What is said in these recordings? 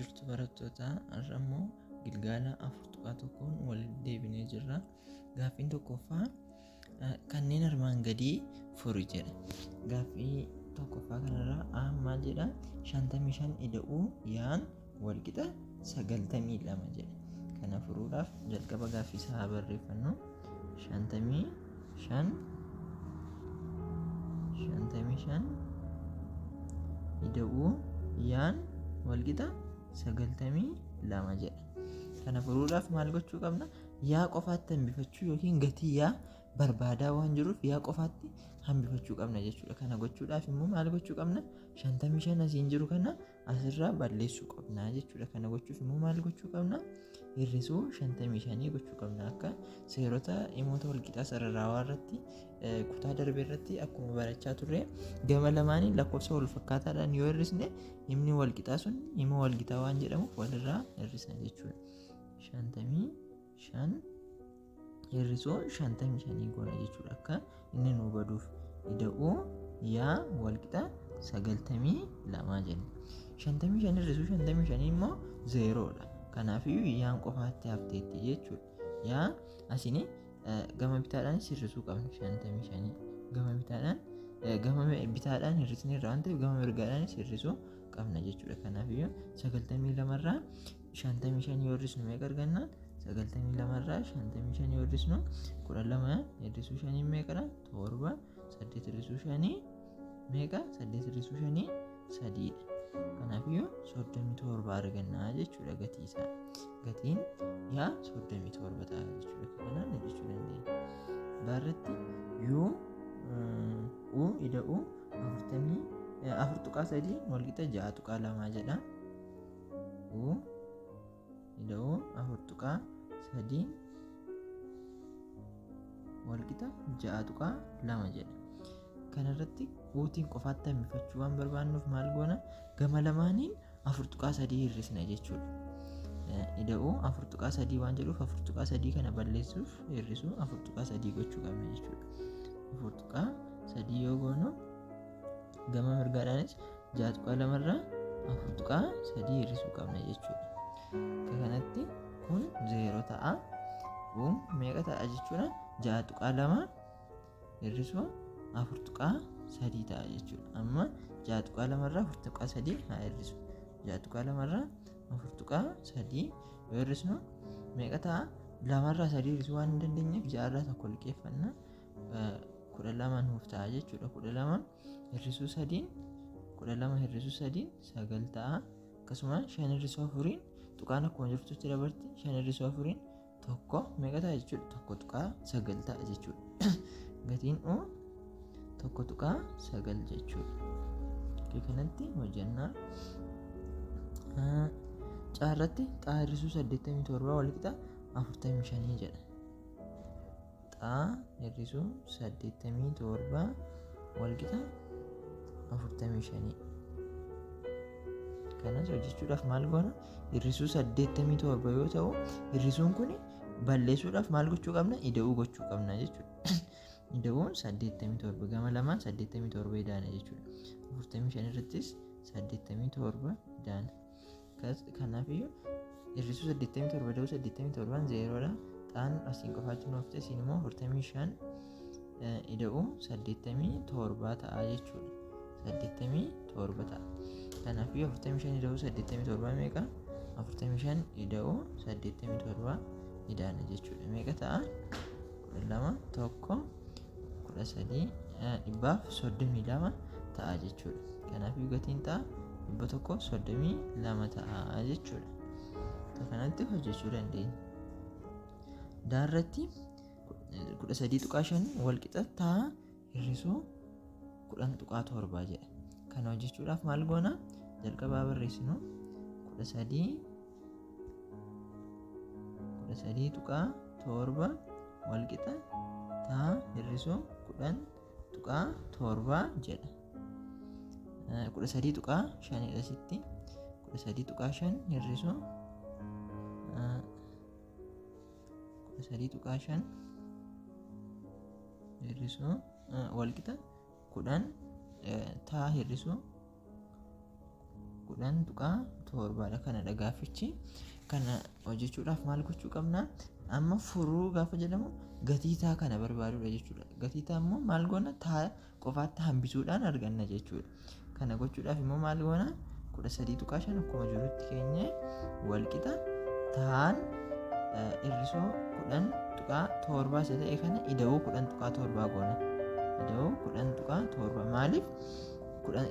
Jirtu barattoota, har'a immoo gilgaala 4.1n walitti deebinee jirra. Gaaffiin tokkoffaa kanneen armaan gadii furi jedha. Gaaffii tokkoffaa kanarraa A maal jedha? 55 ida'uu yaan walqixa 92 jedha. Kana furuudhaaf jalqaba gaaffii isaa haa barreeffannu. 55 55 ida'uu yaan walqixa 92 jedha. Kana furuudhaaf maal gochuu qabna? Yaa qofaatti hambifachuu yookiin gatii yaa barbaadaa waan jiruuf yaa qofaatti hambifachuu qabna jechuudha. Kana gochuudhaaf immoo maal gochuu qabna? 55 asiin jiru kana asirraa balleessuu qabna jechuudha. Kana gochuuf immoo maal gochuu qabna? Hir'isuu 55 gochuu qabna. Akka seerota himoota walqixaa sararaawaa irratti kutaa darbe irratti akkuma barachaa turre, gama lamaanii lakkoofsa wal fakkaataadhaan yoo hir'isne himni walqixaa sun hima walgitaa waan jedhamuuf walirraa hir'isna jechuudha. 55 hir'isuu 55 goona jechuudha, akka inni nu baduuf. Ida'uu yaa walqixa 92 jenna. 55 hir'isuu 55 immoo 0dha. Kanaafiyyuu yaan qofaatti hafteetti jechuudha. Yaa asini gama bitaadhaanis hir'isuu qabna 55. Gama bitaadhaan, gama bitaadhaan hir'isni irraa waan ta'eef gama mirgaadhaanis hir'isuu qabna jechuudha. Kanaafiyyuu 92 irraa 55 yoo hir'isnu meeqa arganna? 92 irraa 55 yoo hir'isnu, 12 hir'isuu 5 meeqadha? 7. 8 hir'isuu 5 meeqa? 8 hir'isuu 5 3dha. Kanaafiyyuu 37 arganna jechuudha gatii isaa. Gatiin yaa 37 ta'a jechuudha. Kanaan hojjechuu dandeenya. Baarratti U U ida'uu 44.3 walqixa 6.2 jedha. U ida'uu 4.3 walqixa 6.2 jedha. Kanarratti uutiin qofaatti hambifachuu waan barbaannuuf maal goona? Gama lamaaniin 4.3 hir'isna jechuudha. Ida'uu 4.3 waan jedhuuf 4.3 kana balleessuuf hir'isuu 4.3 gochuu qabna jechuudha. 4.3 yoo goonu gama mirgaadhaanis 6.2 irraa 4.3 hir'isuu qabna jechuudha. Akka kanatti kun 0 ta'a. Uun meeqa ta'a jechuudha? 6.2 hir'isuu 4.3 ta'a jechuudha. Amma 6.2 irraa 4.3 haa hir'isu. 6.2 irraa 4.3 yoo hir'isnu meeqa ta'a? 2 irraa 3 hir'isuu waan hin dandeenyeef 6 irraa 1 liqeeffanna. 12 nuuf ta'a jechuudha. 12 hir'isuu 3, 12 hir'isuu 3 9 ta'a. Akkasuma 5 hir'isuu 4 tuqaan akkuma jirtutti dabarti. 5 hir'isuu 4 1, meeqa ta'a jechuudha? 1.9 ta'a jechuudha. Gatiin U 1.9 jechuudha. Kanatti hojjannaa. Caarratti xaa hir'isuu 87 walqixa 45 jedha. Xaa hir'isuu 87 walqixa 45. Kanas hojjechuudhaaf maal goona? Hir'isuu 87 yoo ta'u, hir'isuun kun balleessuudhaaf maal gochuu qabna? Ida'uu gochuu qabna jechuudha. Ida'uun 87, gama lamaan 87 idaana jechuudha. 45 irrattis 87 idaana. Kanaafiyyuu hir'isuu 87 ida'uu 87 0dha. Xaan asiin qofaatti nuuf ta'e, isiin immoo 45 ida'uu 87 ta'a jechuudha. 87 ta'a. Kanaafiyyuu 45 ida'uu 87 meeqa? 45 ida'uu 87 idaana jechuudha. Meeqa ta'a? 12, 1, 13, 132 ta'a jechuudha. Kanaafiyyuu gatiin ta'a 132 ta'a jechuudha. Kanatti hojjechuu dandeenya. Daarratti 13.5 walqixa ta'a hir'isuu 10.7 jedha. Kana hojjechuudhaaf maal goona? Jalqabaa barreessinu, 13 13.7 walqixa ta'a hir'isuu 10.7 jedha. 13.5 asitti, 13.5 hir'isuu 13.5 hir'isuu walqixa 10 taa hir'isuu 10.7dha. Kanadha gaaffichi. Kana hojjechuudhaaf maal gochuu qabna? Amma furuu gaafa jedhamu gatii taa kana barbaadudha jechuudha. Gatii taa immoo maal goona? Taa qofaatti hambisuudhaan arganna jechuudha. Kana gochuudhaaf immoo maal goona? 13.5 akkuma jirutti keenye walqixa taan hir'isuu 10.7 isa ta'e kana ida'uu 10.7 goona. Ida'uu 10.7 maaliif?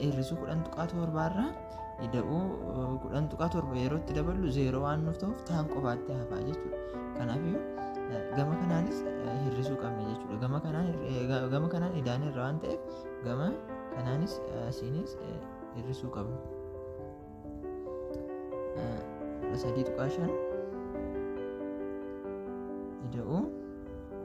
Hir'isuu 10.7 irraa ida'uu 10.7 yeroo itti daballu 0 waan nuuf ta'uuf taan qofaatti hafaa jechuudha. Kanaafiyyuu gama kanaanis hir'isuu qabna jechuudha. Gama kanaan idaan irra waan ta'eef gama kanaanis asiinis hir'isuu qabna. 13.5 ida'uu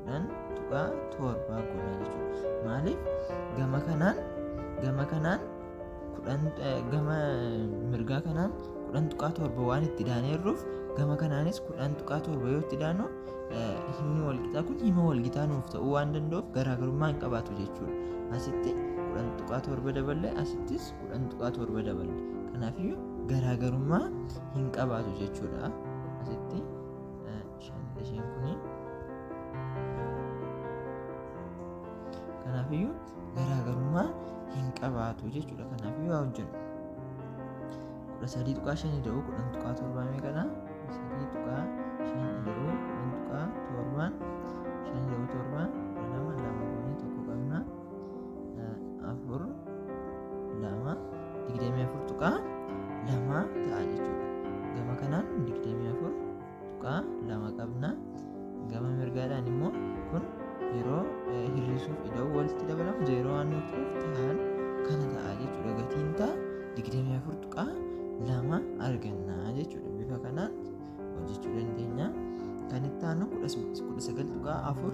10.7 goona jechuudha. Maaliif gama kanaan gama mirgaa kanaan 10.7 waan itti daaneerruuf gama kanaanis 10.7 yoo itti daanu himni walqixaa kun hima walqixaa nuuf ta'uu waan danda'uuf garaagarummaa hin qabaatu jechuudha. Asitti 10.7 daballe, asittis 10.7 daballe. Kanaafiyyuu garaagarummaa hin qabaatu jechuudha. Asitti isheen kuni kanaafiyyuu garaagarummaa hin qabaatu jechuudha. Kanaafiyyuu haa hojjennu. 13.5 ida'uu 10.7 meeqadha? 13.5 ida'uu 10.7 5 ida'uu 7 12 2 goonee tokko qabna. 4 2 24.2 ta'a jechuudha. Gama kanaan 24.2 qabna. Gama mirgaadhaan immoo kun yeroo hir'isuuf ida'uu walitti dabalamu 0 waan nuuf ta'uuf ta'an kana ta'a jechuudha. Gatiin ta'a 24.2 arganna jechuudha. Bifa kanaan hojjechuu dandeenya. Kan itti aanu 19.4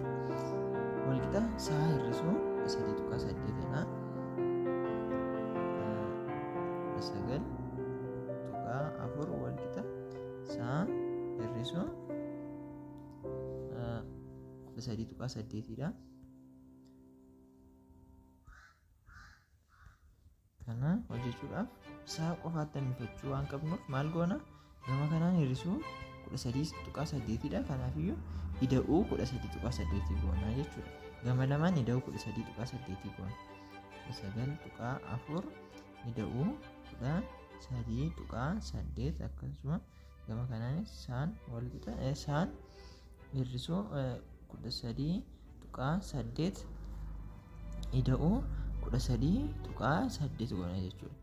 walqixa sa'a hir'isuu 13.8 dha. 19.4 walqixa sa'a hir'isuu 13.8 dha. Kana hojjechuudhaaf sa'a qofaatti hambifachuu waan qabnuuf maal goona? Gama kanaan hir'isuu 13.8 dha. Kanaafiyyuu ida'uu 13.8 goona jechuudha. Gama lamaan ida'uu 13.8 goona. 9.4 ida'uu 13.8 akkasuma gama kanaanis sa'aan walqixa sa'aan hir'isuu 13.8 ida'uu 13.8 goona jechuudha.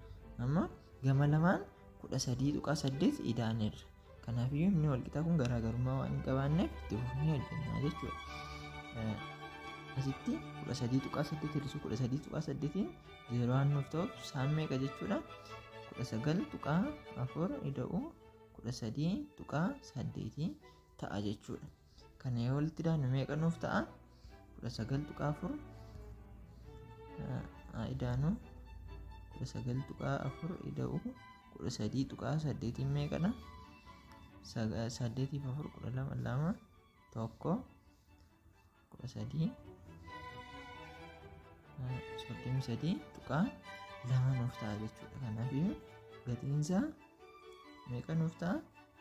Amma gama lamaan 13.8 ida'aneerra. Kanaafiyyuu himni walqixaa kun garaagarummaa waan hin qabaanneef itti fufnee hojjenna jechuudha. Asitti 13.8 hir'isuu 13.8 0 waan nuuf ta'uuf sa'aan meeqa jechuudha? 19.4 ida'uu 13.8 ta'a jechuudha. Kana yoo walitti daanu meeqa nuuf ta'a? 19.4 idaanu 19.4 ida'uu 13.8 meeqadha? 8 4 12 2 1 13 33.2 nuuf ta'a jechuudha. Kanaafiyyuu gatiin isaa meeqa nuuf ta'a?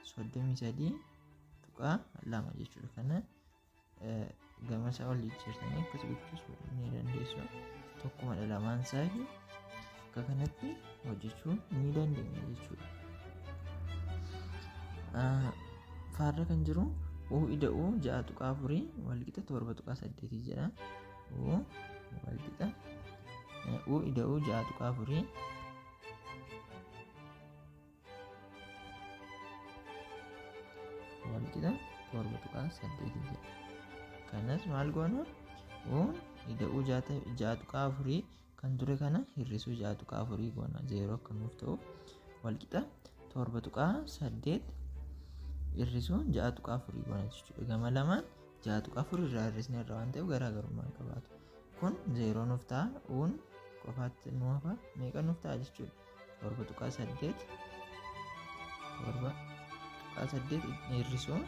33.2 jechuudha. Kana gama isaa ol jijjiirtanii akkas gochuus ni dandeessu. Tokkumadha lamaan isaa akka kanatti hojjechuu ni dandeenya jechuudha. Faarra kan jiru U ida'uu 6.4 walqixa 7.8 jedha. U walqixa U ida'uu 6.4 walqixa 7.8 jedha. Kanas maal goona? U ida'uu 6.4 kan ture kana hir'isuu 6.4 goona 0 akka nuuf ta'u walqixa 7.8 hir'isuu 6.4 goona jechuudha. Gama lamaan 6.4 irraa hir'isne irraa waan ta'eef garaagarummaa hin qabaatu. Kun 0 nuuf ta'a. Uun qofaatti nu hafa meeqa nuuf ta'a jechuudha. 7.8 7.8 hir'isuu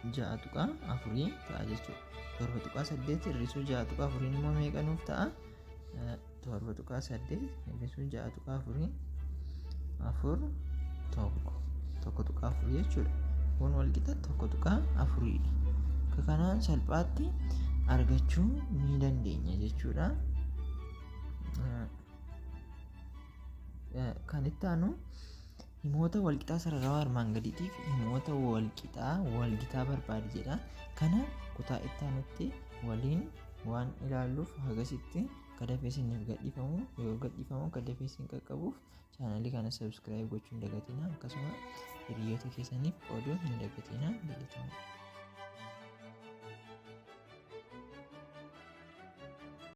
6.4 ta'a jechuudha. 7.8 hir'isuu 6.4 immoo meeqa nuuf ta'a? 7.8 hir'isuu 6.4 4 1 1.4 jechuudha. Kun walqixa 1.4 dha. Akka kanaan salphaatti argachuu ni dandeenya jechuudha. Kan itti aanu himoota walqixaa sararawaa armaan gadiitiif himoota walqixaa walgitaa barbaadi jedha. Kana kutaa itti aanutti waliin waan ilaalluuf hagasitti akka dafee isiniif gadhiifamu, yoo gadhiifamu akka dafee isin qaqqabuuf chaanalii kana subscribe gochuu hin dagatinaa, akkasuma hiriyoota keessaniif qooduu hin dagatinaa. Galatoomaa.